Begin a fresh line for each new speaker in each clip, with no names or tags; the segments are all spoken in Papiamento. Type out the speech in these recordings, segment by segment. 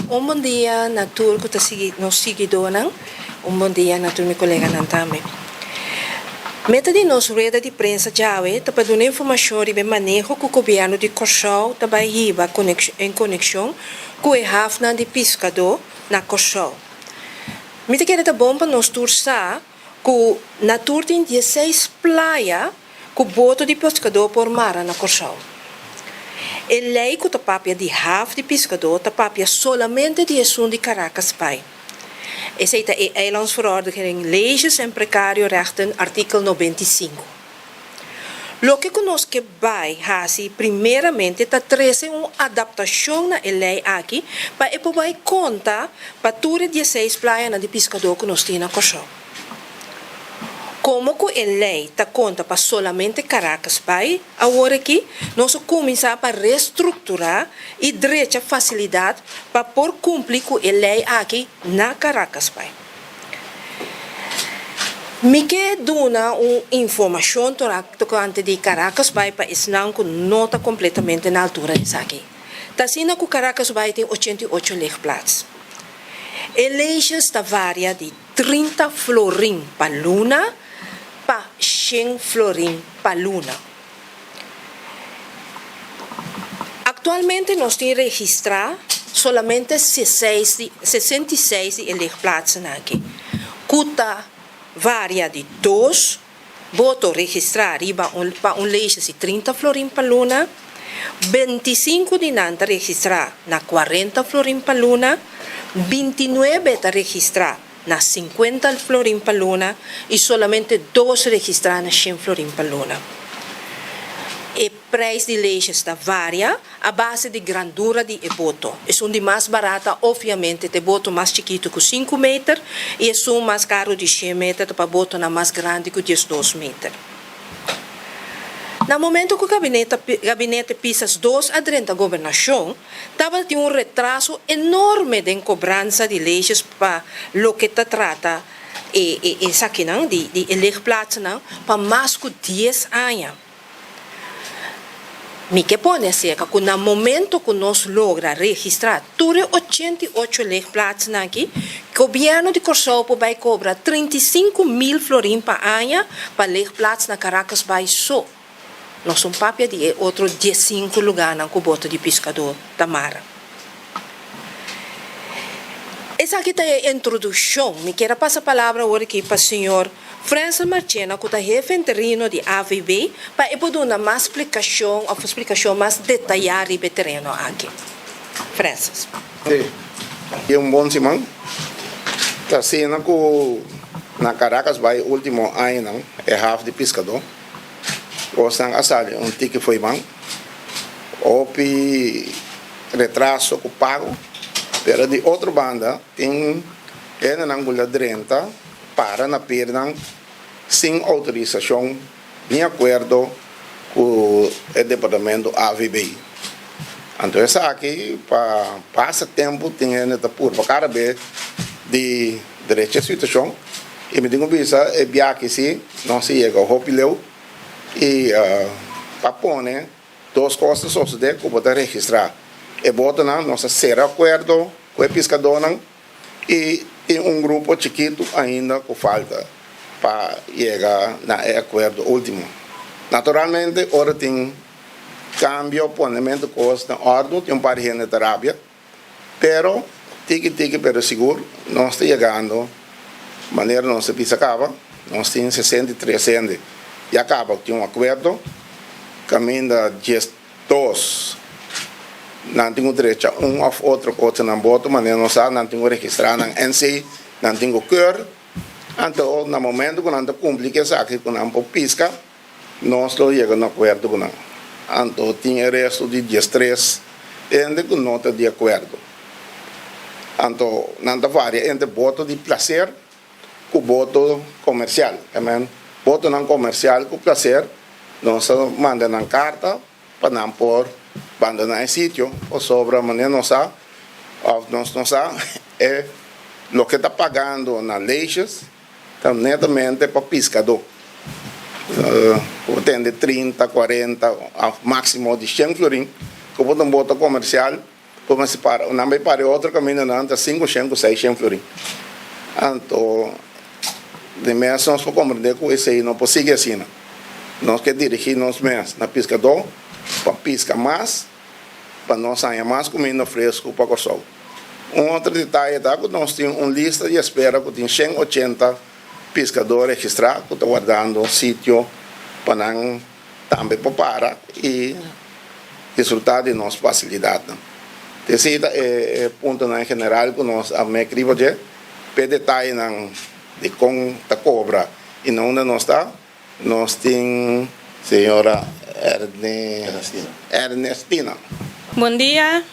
Un bon dia na tur ku ta sigui nos siguidónan. Un bon dia na tur mi koleganan tambe. Meta di nos rueda di prensa djawe ta pa duna informashon riba e maneho ku gobièrnu di Kòrsou ta bai hiba en konekshon ku e hafnan di piskadó na Kòrsou. Mi ta kere ta bon pa nos tur sa ku na tur tin dieseis playa ku boto di piskadó por mara na Kòrsou. E lei ku ta papia di haf di piskadó ta papia solamente di esun di Caracas Bay. Esei ta e Eilandsverordening Leges en Precariorechten artikel 95. Loke ku nos ke bai hasi primeramente ta trese un adaptashon na e lei aki pa e por bai konta pa tur e dieseis playanan di piskadó ku nos tin na Kòrsou. Komo ku e lei ta konta pa solamente Caracas bai awor aki, nos a kuminsá pa restrukturá i drecha fasilidat pa por kumpli ku e lei aki na Caracas bai. Mi ke duna un informashon tokante di Caracas Bay pa esnan ku no ta kompletamente na altura di esaki. Ta asina ku Caracas Bay tin 88 ligplaats. E leges ta varia di 30 florin pa luna pa 100 florin pa luna. Aktualmente nos tin registrá solamente 66 di e ligplaatsen aki, ku ta varia di dos boto registrá riba un pa un leges di 30 florin pa luna, 25 di nan ta registrá na 40 florin pa luna, 29 ta registrá na 50 florin pa luna i solamente dos registrá na 100 florin pa luna. E prijs di leges ta varia a base di grandura di e boto. Esun di mas barata obviamente ta e boto mas chikitu ku 5 meter i esun mas karu di 100 meter ta pa botonan mas grandi ku 12 meter. Na momento ku gabinete Pisas dos a drenta gobernashon, tabatin un retraso enorme den kobransa di leges pa loke ta trata e esakinan di e ligplaatsennan pa mas ku dies aña. Mi ke pone aserka ku na momento ku nos logra registrá tur e 88 ligplaatsennan aki, gobièrnu di Kòrsou por bai kobra 35,000 florin pa aña pa ligplaats na Caracas Bay so. Nos un papia di e otro 15 lugánan ku boto di piskadó ta mara. Esaki ta e introdukshon. Mi kier a pasa palabra awor aki pa señor Frensel Marchena ku ta hefe interino di AVB pa e por duna mas splikashon òf splikashon mas detayá riba e tereno aki. Frensel.
Sí, i un bon siman. Ta asina ku na Caracas bai último añanan e haf di piskadó kosnan a sali un tiki fo'i man. Hopi retraso ku pago, pero di otro banda tin hendenan ku ta drenta para na pirnan sin outorisashon ni akuerdo ku e departamento AVB. Anto esaki pa pasa tempu tin hende ta purba kada bes di drecha e situashon i mi tin ku bisa e biaha si nos a yega hopi leu i pa pone dos kos ta sosode ku bo ta registrá e botonan. Nos a sera akuerdo ku e piskadónan i tin un grupo chikitu ainda ku falta pa yega na e akuerdo último. Naturalmente ora tin kambio, ponementu kos na òrdu, tin un par di hende ta rabia, pero tiki tiki pero sigur nos ta yegando manera nos ta bisa kaba. Nos tin 63 hende ya kaba ku tin un akuerdo kaminda 12 nan tin ku drecha un òf otro kos den nan boto manera nos sa nan tin ku registrá nan NC, nan tin ku keur. Anto na momento ku nan ta kumpli ku esaki ku nan por piska, nos lo yega un akuerdo ku nan. Anto tin e resto di 13 hende ku no ta di akuerdo. Anto nan ta varia entre boto di plaser ku boto komersial. Botonan komersial ku plaser nos a manda nan karta pa nan por bandoná e sitio pasobra manera nos sa òf nos no sa e loke ta pagando na leges ta netamente pa piskadó. Bo tende 30, 40 òf máksimo di 100 florin ku bo ta un boto komersial. Como si para, nan bai para otro caminda nan ta 500 cu 600 florin. Anto di mes nos por comprende cu esey no por sigui asina. Nos ke dirigi nos mes na piscador pa pisca mas pa nos haña mas cuminda fresco pa Corsou. Un otro detaye ta cu nos tin un lista di espera cu tin 180 piscador registra cu ta wardando sitio pa nan tambe por para y disfruta di nos facilidadnan. Esey ta e puntonan en general cu nos a mek riba dje. P'e detayenan di con ta cobra y na unda nos ta, nos tin señora Ernestina.
Bon dia,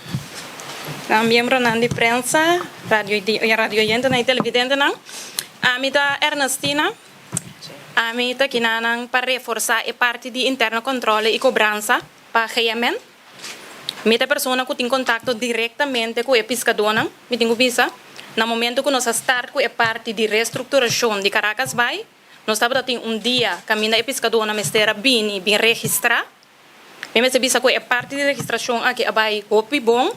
miembronan di prensa, radio radioyentenan y televidentenan. Ami ta Ernestina. Ami ta kinanan pa reforsa e parti di interno controle y cobransa pa GMN. Mi ta e persona ku tin kontakto direktamente ku e piskadónan. Mi tin ku bisa, na momento ku nos a start ku e parti di restrukturashon di Caracasbaai, nos tabata tin un dia kaminda e piskadónan mester a bini bin registrá. Mi mester bisa ku e parti di registrashon aki a bai hopi bon.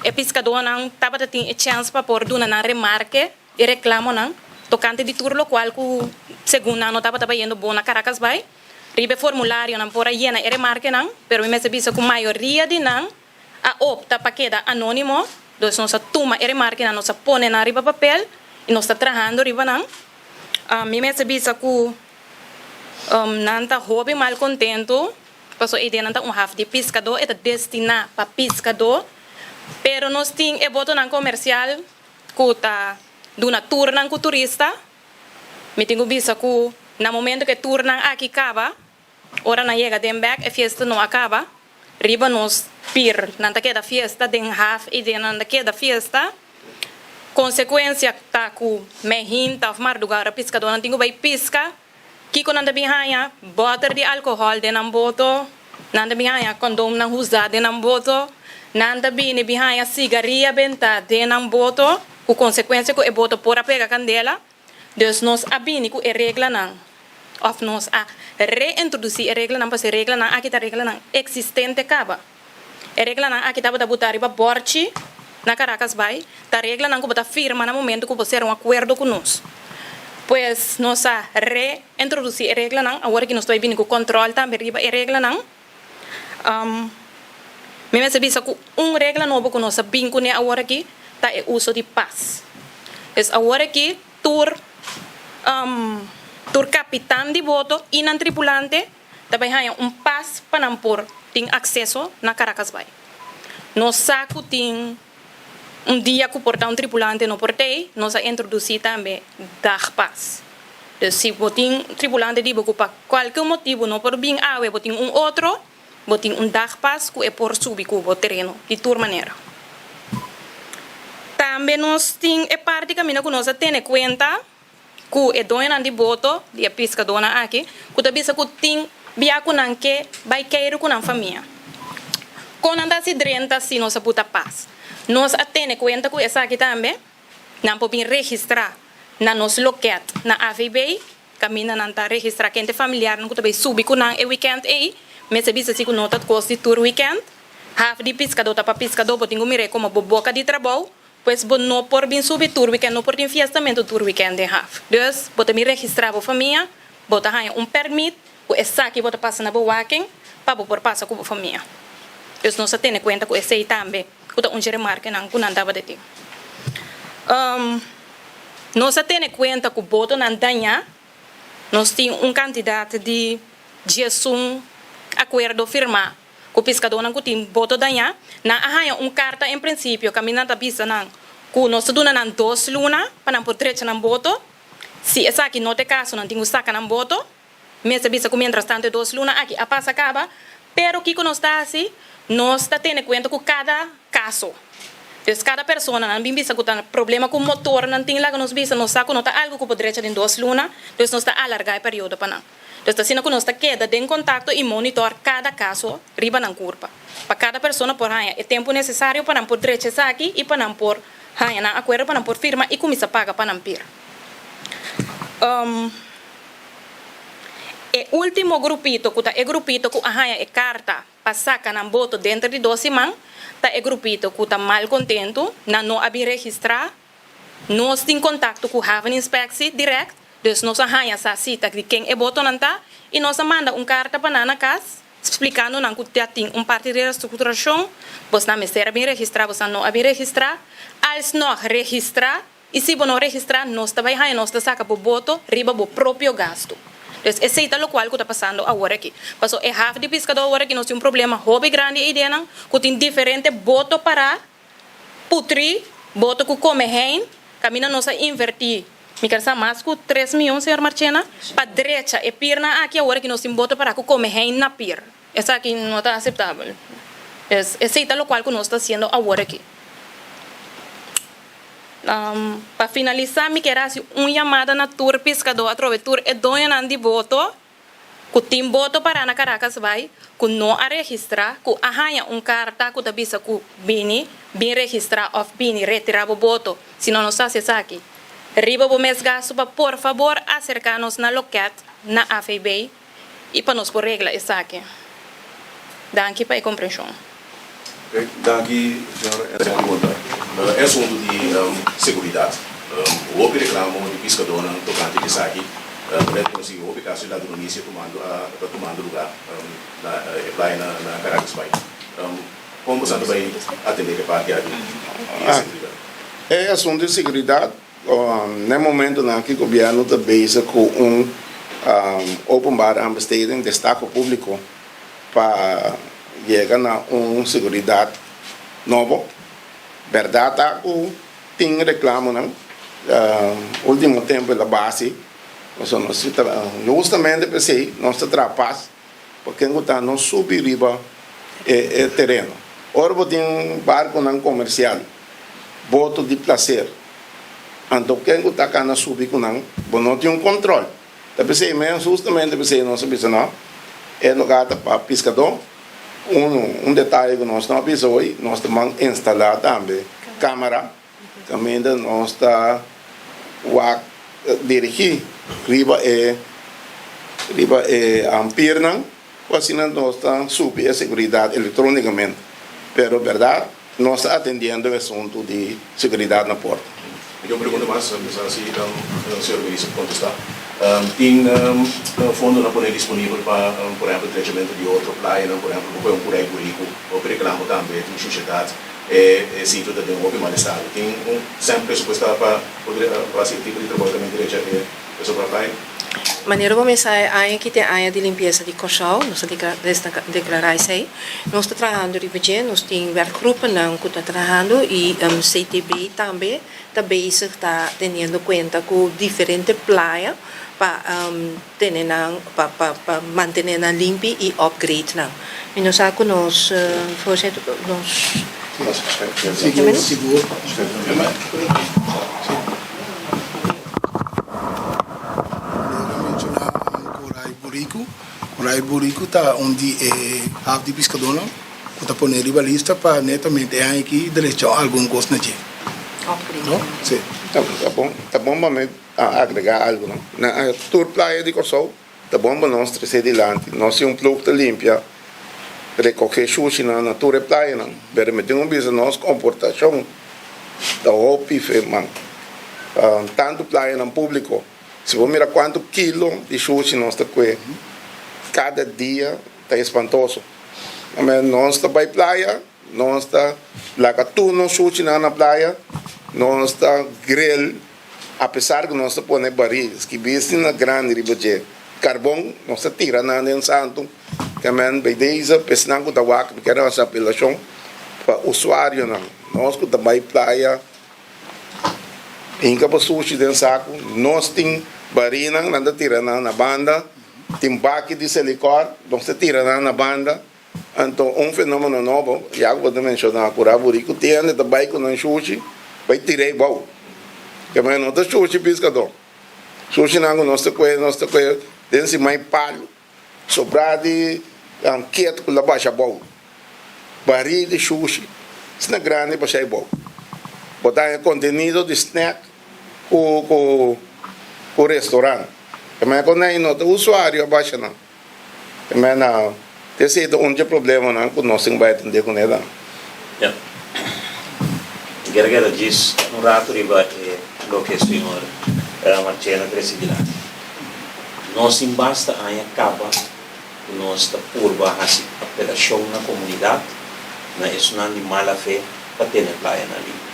E piskadónan tabata tin e chèns pa por duna nan remarke i reklamonan tokante di tur lokual ku segun nan no tabata bayendo bon na Caracasbaai. Riba e formularionan por a yena e remarkenan, pero mi mester bisa ku mayoria di nan a opta pa keda anónimo, dus nos a tuma e remarkenan, nos a pone nan riba papel i nos ta trahando riba nan. Mi mester bisa ku nan ta hopi mal kontentu, pasobra e ideanan ta un haf di piskadó, e ta destiná pa piskadó, pero nos tin e botonan komersial ku ta duna turnan ku turista. Mi tin ku bisa ku na momento ku e turnan aki kaba, ora nan yega den bèk e fiesta no a kaba. Riba nos pir nan ta keda fiesta, den haf i den nan ta keda fiesta. Konsekuensia ta ku mehinta òf mardugá ora piskadónan tin ku bai piska, kiko nan ta bin haña? Bòter di alkohòl den nan boto, nan ta bin haña kondomnan huzá den nan boto, nan ta bini bin haña sigaria bentá den nan boto. Ku konsekuensia ku e boto por a pega kandela, dus nos a bini ku e reglanan, òf nos a reintrodusí e reglanan, pasobra e reglanan aki ta reglanan eksistente kaba. E reglanan aki tabata butá riba bòrchi na Caracasbaai, ta reglanan ku bo ta firma na momentu ku bo sera un akuerdo ku nos. Pues nos a reintrodusí e reglanan, awor aki nos ta bai bini ku kòntròl tambe riba e reglanan. Mi mester bisa ku un regla nobo ku nos a bin kuné awor aki ta e uso di pas. Pues awor aki tur tur kapitan di boto i nan tripulante ta bai haña un pas pa nan por tin akseso na Caracasbaai. Nos sa ku tin Un dia ku por ta un tripulante no por tei, nos a introdusí tambe dagpas. Dus si bo tin tripulante di bo ku pa kualke motibu no por bin awe, bo tin un otro, bo tin un dagpas ku e por subi ku bo tereno di tur manera. Tambe nos tin e parti kaminda ku nos a tene kuenta ku e doñonan di boto, di e piskadónan aki, ku ta bisa ku tin bia ku nan ke bai keiru ku nan famia. Kon nan ta hasi drenta si nos a buta pas? Nos a tene kuenta ku esaki tambe, nan por bin registrá na nos lokèt na AVB, kaminda nan ta registrá kende familiarnan ku ta bai subi ku nan e wikènt ei. Mester bisa si ku no ta kos di tur wikènt. Haf di piskadó ta pa piskadó, bo tin ku mir'é komo bo boka di trabou. Pues bo no por bin subi tur weekend, no por tin fiestamentu tur weekend den haf. Dus bo ta bin registrá bo famia, bo ta haña un permit ku esaki bo ta pasa na bo waken pa bo por pasa ku bo famia. Dus nos a tene kuenta ku esei tambe, ku ta un dje remarkenan ku nan tabata tin. Nos a tene kuenta ku botonan dañá. Nos tin un kantidat di 11 akuerdo firmá ku piskadónan ku tin boto dañá. Nan a haña un karta en prinsipio kaminda nan ta bisa nan ku nos ta duna nan dos luna pa nan por drecha nan boto. Si esaki no ta e kaso nan tin ku saka nan boto. Mester bisa ku miéntras tantu e dos luna aki a pasa kaba. Pero kiko nos ta hasi? Nos ta tene kuenta ku kada kaso. Dus kada persona nan bin bisa ku ta problema ku motor nan tin laga nos bisa nos sa ku no ta algu ku por drecha den dos luna, dus nos ta alargá e periodo pa nan. Dus ta asina ku nos ta keda den kontakto i monitor kada kaso riba nan kurpa. Pa kada persona por haña e tempu nesesario pa nan por drecha esaki i pa nan por haña nan akuerdo pa nan por firma i kuminsá paga pa nan pir. E último grupito, ku ta e grupito ku a haña e karta pa saka nan boto denter di dos siman, ta e grupito ku ta mal kontentu, nan no a bin registrá. Nos tin kontakto ku Haveninspectie dirèkt, dus nos a haña sa si ta di ken e botonan ta i nos a manda un karta pa nan na kas splikando nan ku ta tin un parti di restrukturashon, bosnan mester a bin registrá, bosnan no a bin registrá, alsnog registrá i si bo no registrá nos ta bai haña nos ta saka bo boto riba bo propio gastu. Dus esei ta lokual ku ta pasando awor aki. Paso e haf di piskadó awor aki nos tin un problema hopi grandi eidenan ku tin diferente boto pará. Putri, boto ku kome hein, kaminda nos a invertí, mi ker sa mas ku tres mion, señor Marchena, pa drecha e pirnan aki awor ki nos tin boto para ku kome hein na pir. Esaki no ta aseptabel. Es, esei ta lokual ku nos ta hasiendo awor aki. Pa finalisá mi ker hasi un yamada na tur piskadó atrobe tur e doñonan di boto, ku tin boto pará na Caracas bai, ku no a registrá, ku a haña un karta ku ta bisa ku bini bin registrá òf bini retirá bo boto, si no nos hasi esaki riba bo mes gastu pa por fabor aserká nos na lokèt na AVB i pa nos por regla esaki. Danki pa e komprenshon.
Danki señor Enrique pregunta. E asuntu di seguridat. Hopi reklamo di piskadónan tokante di esaki. Net konosí hopi kaso di ladronisia tumando a ta tumando lugá na e playa na Caracas Bay. Kon boso ta bai atendé e parti aki di e seguridat?
E asuntu di seguridat na e momentonan aki gobièrnu ta bezig ku un openbare aanbesteding, destaho públiko. Pa yega na un seguridat nobo. Bèrdat ta ku tin reklamonan ultimo tempu el a basi, pasobra nos ta hustamente p'esei nos ta traha pas pa ken ku ta no subi riba e tereno. Ora bo tin barkonan komersial, boto di plaser, anto ken ku ta kana subi ku nan, bo no tin un kòntròl. Ta p'esei mes, hustamente p'esei nos a bisa no, e lugar ta pa piskadó. Unu, un detaye ku nos no a bisa hoy, nos ta man instalá tambe kamera kaminda nos ta wak dirigí riba e riba e pirnan ku asina nos ta subi e seguridat elektrónikamente. Pero bèrdat Nos ta atendiendo e asuntu di seguridat na porto.
Mi tin un pregunta mas, mi sa si señor minister por contesta. Tin fondonan pone disponibel pa, por ehempel, drechamentu di otro playanan, por ehempel, bo kohe un Curay Buricu, hopi reclamo tambe, tin shushedat, e sitio ta den hopi mal estado. Tin un sèn presupuestá pa por hasi e tipo di trabou tambe drecha e sobra playa?
Manera bo mesa e aña aki ta e aña di limpiesa di Kòrsou, nos a deklará esei. Nos ta trahando riba dje, nos tin werkgroepennan ku ta trahando i CTB tambe ta bezig ta teniendo kuenta ku diferente playa pa tene nan pa pa mantené nan limpi i upgrade nan. Mi no sa ku nos voorzitter nos.
Sigur. Manera menshoná Korai Buriku. Korai Buriku ta un di e haf di piskadónan ku ta pone riba lista pa netamente e aña aki drecha algun kos na dje. No?
Sí. Ta bon, ta bon pa mi agregá algu no. Na tur playa di Kòrsou ta bon pa nos trese dilanti. Nos tin un plug ta limpia, rekohé shushinan na tur e playanan. Pero mi tin ku bisa nos komportashon ta hopi fe man. Tantu playanan públiko, si bo mira kuantu kilo di shushi nos ta kue kada dia ta espantoso. Nos ta bai playa, nos ta laga tur nos shushinan na playa, nos ta grill apesar ku nos ta pone baril skibí asina grandi riba dje karbon, nos ta tira nan den santu. Amen bay deze pesnan ku ta wak mi kier hasi apelashon pa usuarionan nos ku ta bay playa hinka bo sushi den saku nos tin barinan nan ta tira nan na banda tin baki di selikor nos ta tira nan na banda anto un fenomeno nobo ya ku bo ta menshona ku Raburiku tin hende ta bay ku nan shushi bay tira e bou keme no ta shushi piskadó sushinan ku nos ta kue nos ta kue den simai palu. Sobrá di anket ku la basha abou. Baril di shushi asina grandi basha abou. Bo ta haña kontenido di snack ku ku restaurant. Ke men ku nan no ta usuario a basha nan. Ke men na esei ta un dje problemanan ku nos tin bai atendé kuné ta.
Ya. Mi kier keda djis un rato riba e loke señor Marchena trese dilanti. Nos tin basta aña kaba ku nos ta purba hasi apelashon na komunidat, na esunnan di mala fe pa tene playanan limpi.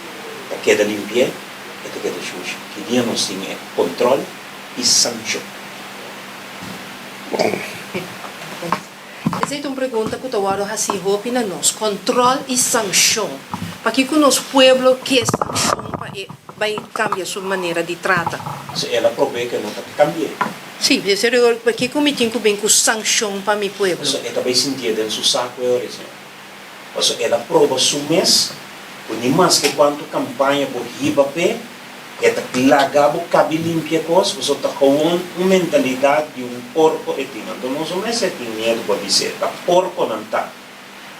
Ta keda limpi'é, e ta keda shushi. Ki dia nos tin e kontròl i sankshon?
Bon.
Esei ta un pregunta ku ta wòrdu hasí hopi na nos, kòntròl i sankshon. Pakiko nos pueblo ke sankshon pa e bai kambia su manera di trata?
Si el a prob'é ku e no ta kambi'é.
Sí, p'esei pakiko mi tin ku bin ku sankshon pa mi pueblo?
Pasobra e ta bai sintié den su saku e ora ei, señor. Pasobra el a proba su mes ku ni maske kuantu kampaña bo hiba p'e, E ta laga bo kabi limpia kos, pasobra ta gewoon un mentalidat di un porko e tin. Anto nos no mester tin miedu pa bis'é, ta porko nan ta.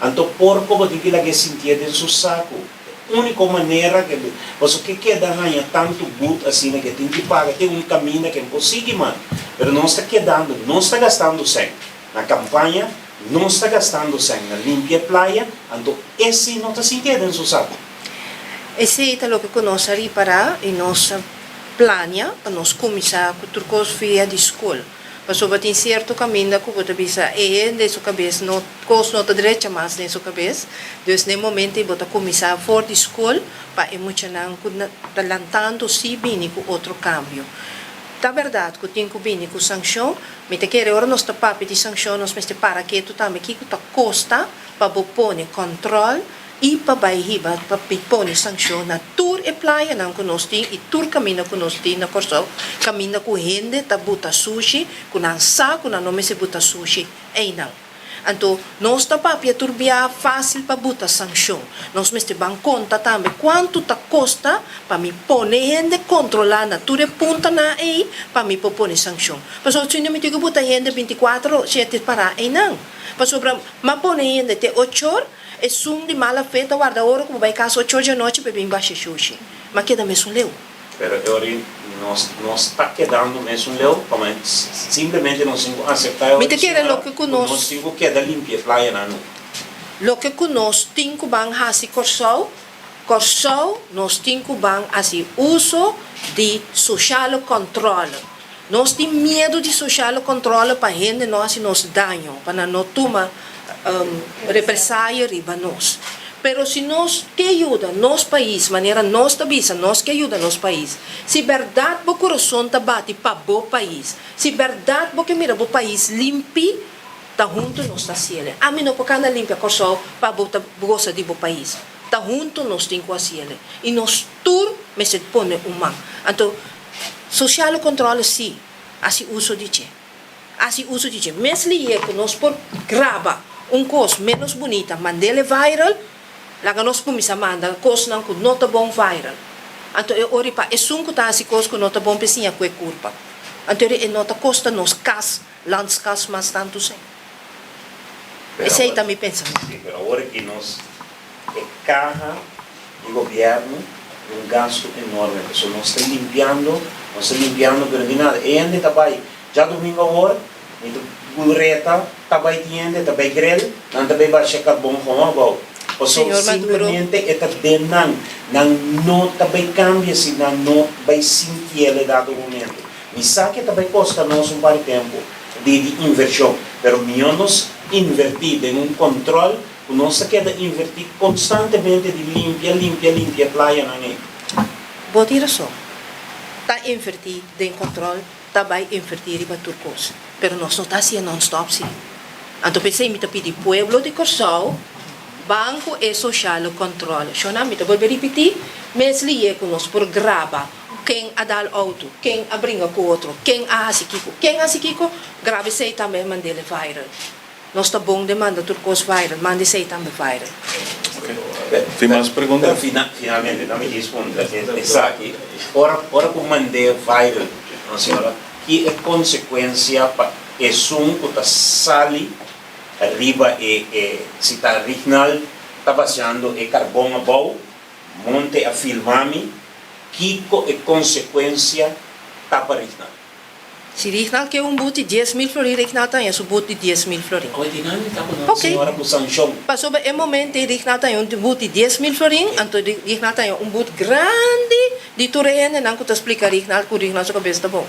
Anto porko bo tin ki lag'é sintié den su saku. E úniko manera ke pasobra ke keda haña tantu but asina ke tin ki paga te un kaminda ke no por sigui mas. Pero nos ta kedando, nos ta gastando sèn na kampaña, nos ta gastando sèn na limpia e playa, anto e si no ta sintié den su saku.
Esei ta loke ku nos a ripará i nos a plania pa nos kuminsá ku tur kos via di skol. Pasobra tin sierto kaminda ku bo ta bisa e hende su kabes no kos no ta drecha mas den su kabes. Dus na e momento ei bo ta kuminsá for di skol pa e muchanan ku ta lantando si bini ku otro kambio. Ta bèrdat ku tin ku bini ku sankshon. Mi ta kere ora nos ta papia di sankshon nos mester para ketu tambe kiko ta kosta pa bo pone kòntròl i pa bai hiba pa pone sankshon na tur e playanan ku nos tin i tur kaminda ku nos tin na Kòrsou, kaminda ku hende ta buta sushi, ku nan sa ku nan no mester buta sushi einan. Anto nos ta papia tur bia fásil pa buta sankshon. Nos mester ban konta tambe kuantu ta kosta pa mi pone hende kontrolá na tur e puntanan ei pa mi por pone sankshon. Pasobra si no mi tin ku buta hende bintikuater shete pará einan. Pasobra m'a pone hende te ochor. Esun di mala fe ta warda ora ku bo bai kas ocho dje anochi pa e bin basha shushi. Ma keda mesun leu.
Pero e ora nos no sta kedando mesun leu, pasobra simplemente nos tin ku aseptá e ora
Mi ta kere loke ku
ku
nos.
nos tin ku keda limpia e playanan nu.
Loke ku nos tin ku ban hasi Kòrsou, Kòrsou nos tin ku ban hasi uso di sociale controle. Nos tin miedu di sociale controle pa hende no hasi nos daño, pa nan no tuma represaye riba nos. Pero si nos ke yuda nos pais manera nos ta bisa nos ke yuda nos pais, si berdad bo curason ta bati pa bo pais, si berdad bo ke mira bo pais limpi, ta hunto nos ta haciele. Ami no por cana limpia Corsou pa bo ta gosa di bo pais. Ta hunto nos tin cu haciele. Y nos tur mester pone un man. Anto Sociale controle si, haci uso di dje. Haci uso di dje. Mes lihe cu nos por graba un cos menos bunita, mandele viral, laga nos cuminsa manda cosnan cu no ta bon viral. Anto e ori pa esun cu ta haci cos cu no ta bon p'e siña cu e curpa. Anto e no ta costa nos cas, landskas mas tanto sey. Esey ta mi pensamiento.
Si, pero awor aki nos E kaha di gobièrnu di un gastu enorme pasobra nos ta limpiando, nos ta limpiando pero di nada. E hende ta bai djadumingu awor, mi ta bureta ta bai tin hende ta bai grel, nan ta bai basha karbon gewoon abou. Pasobra
Señor Maduro.
simplemente e ta den nan, nan no ta bai kambia si nan no bai sintiel e dado momento. Mi sa ke ta bai kosta nos un par di tempu di di invershon, pero mihó nos invertí den un kòntròl Ku nos ta keda invertí konstantemente di limpia, limpia, limpia e playanan ei.
Bo tin rason. Ta invertí den kòntròl ta bai invertí riba tur kos. Pero nos no ta hasié nònstòp sí. Anto p'esei mi ta pidi pueblo di Kòrsou ban ku e sociale kòntròl. Shona, mi ta bolbe ripití, mes lié ku nos por graba ken a dal outo, ken a bringa ku otro, ken a hasi kiko, ken a hasi kiko, graba esei tambe mand'el viral. Nos ta bon den manda tur kos viral, manda esei tambe viral.
Tin mas pregunta?
Pero finalmente ta mi djis puntra esaki, ora ora ku mand'é viral, no señora, ki e konsekuensia pa esun ku ta sali riba e e si ta Rignald ta basiando e karbon abou, Monte a filma mi, kiko e konsekuensia ta pa Rignald?
Si Rignald ke un but di 10,000 florin, Rignald ta haña su but di 10,000 florin.
Oye, di nan mi ta ku nan
Ok.
señora ku sanshon.
Pasobra e momento ei Rignald ta haña un but di 10,000 florin, anto Rignald ta haña un but grandi di tur e hendenan ku ta splika Rignald ku Rignald su kabes ta bon.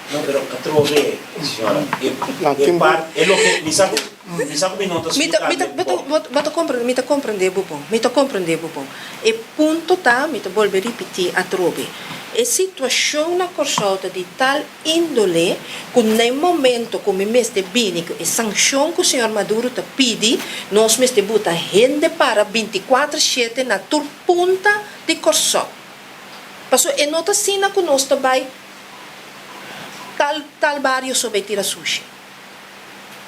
No, pero atrobe, señora, e
Nan
e
tin
par e loke mi sa ku mi sa ku mi no ta
Mi ta, mi ta,
splikando
bo ta,
bon.
bo bo ta komprende, mi ta komprende bo bon, mi ta komprende bo bon. E punto ta, mi ta bolbe ripití atrobe, e situashon na Kòrsou ta di tal índole ku na e momento ku mi mester bini ku e sankshon ku señor Maduro ta pidi, nos mester buta hende para bintikuater shete na tur punta di Kòrsou. Pasobra e no ta asina ku nos ta bai tal tal bario so bai tira sushi.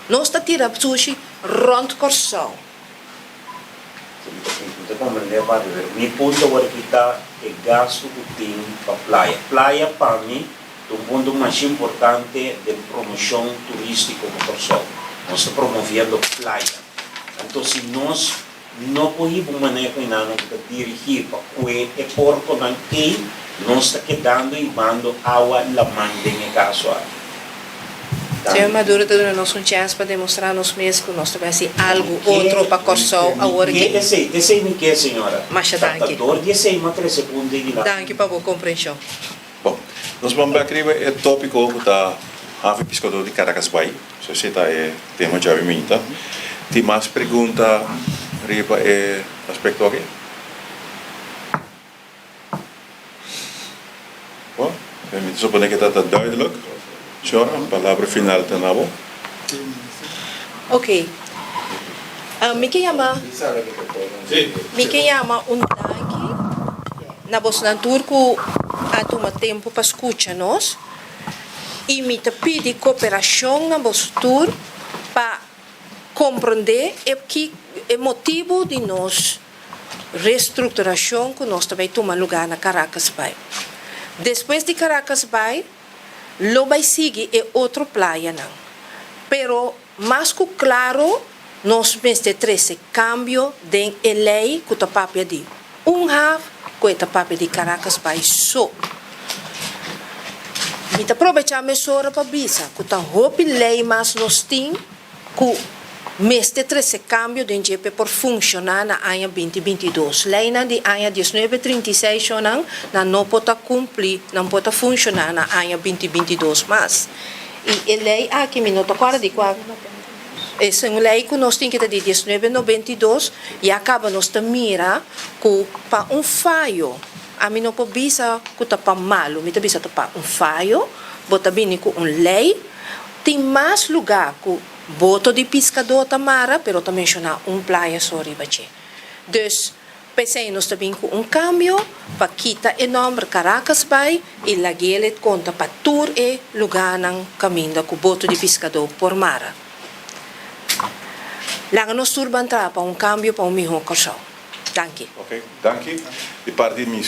Nos ta tira sushi rònt Kòrsou.
Mi ta komprendé parti, pero mi punto awor aki ta e gastu ku tin pa playa. Playa pa mi ta un punto masha importante den promoshon turístiko pa Kòrsou. Nos ta promoviendo playa. Anto si nos no por hiba un maneho einan ku ta dirigí pa kue e porkonan ei, nos ta kedando hibando awa laman den e kaso aki.
Señor Maduro ta duna nos un chèns pa demostrá nos mes ku nos ta bai hasi algu otro pa Kòrsou awor
Mi ke
aki.
esei, ta esei mi ke, señora.
Masha danki.
Ta dor di esei mi a trese punto ei dilanti.
Danki pa bo komprenshon.
Bon, nos ban bek riba e tópiko ku ta Havi Piskadó di Caracasbaai. So esei ta e tema djawe minta. Tin mas pregunta riba e aspekto aki? Bon, mi ta supone ke ta ta duidelijk. Señora, palabra final ta na bo.
Ok. Mi ke yama, mi ke yama un danki na bosnan tur ku a tuma tempu pa skucha nos i mi ta pidi koperashon na boso tur pa komprondé e ki e motibu di nos restrukturashon ku nos ta bai tuma lugá na Caracasbaai. Despues di Caracasbaai lo bai sigui e otro playanan. Pero mas ku klaro nos mester trese kambio den e lei ku ta papia di un haf ku e ta papia di Caracasbaai so. Mi ta probechá mesora pa bisa ku ta hopi lei mas nos tin ku mester trese kambio den dje p'e por funshoná na aña 2022. Leinan di aña 1936 shonnan nan no por ta kumpli, nan por ta funshoná na aña 2022 mas. I e lei aki mi no ta kòrda di kua, e un lei ku nos tin ku ta di 1992, ya kaba nos ta mira ku pa un fayo, ami no por bisa ku ta pa malu, mi ta bisa ta pa un fayo, bo ta bini ku un lei, tin mas lugá ku boto di piskadó ta mara, pero ta menshoná un playa so riba dje. Dus, p'esei nos ta bin ku un kambio pa kita e nòmber Caracasbaai i lag'el konta pa tur e lugánan kaminda ku boto di piskadó por mara. Laga nos tur ban traha pa un kambio pa un mihó Kòrsou. Danki.
Ok, danki. Di parti di mi.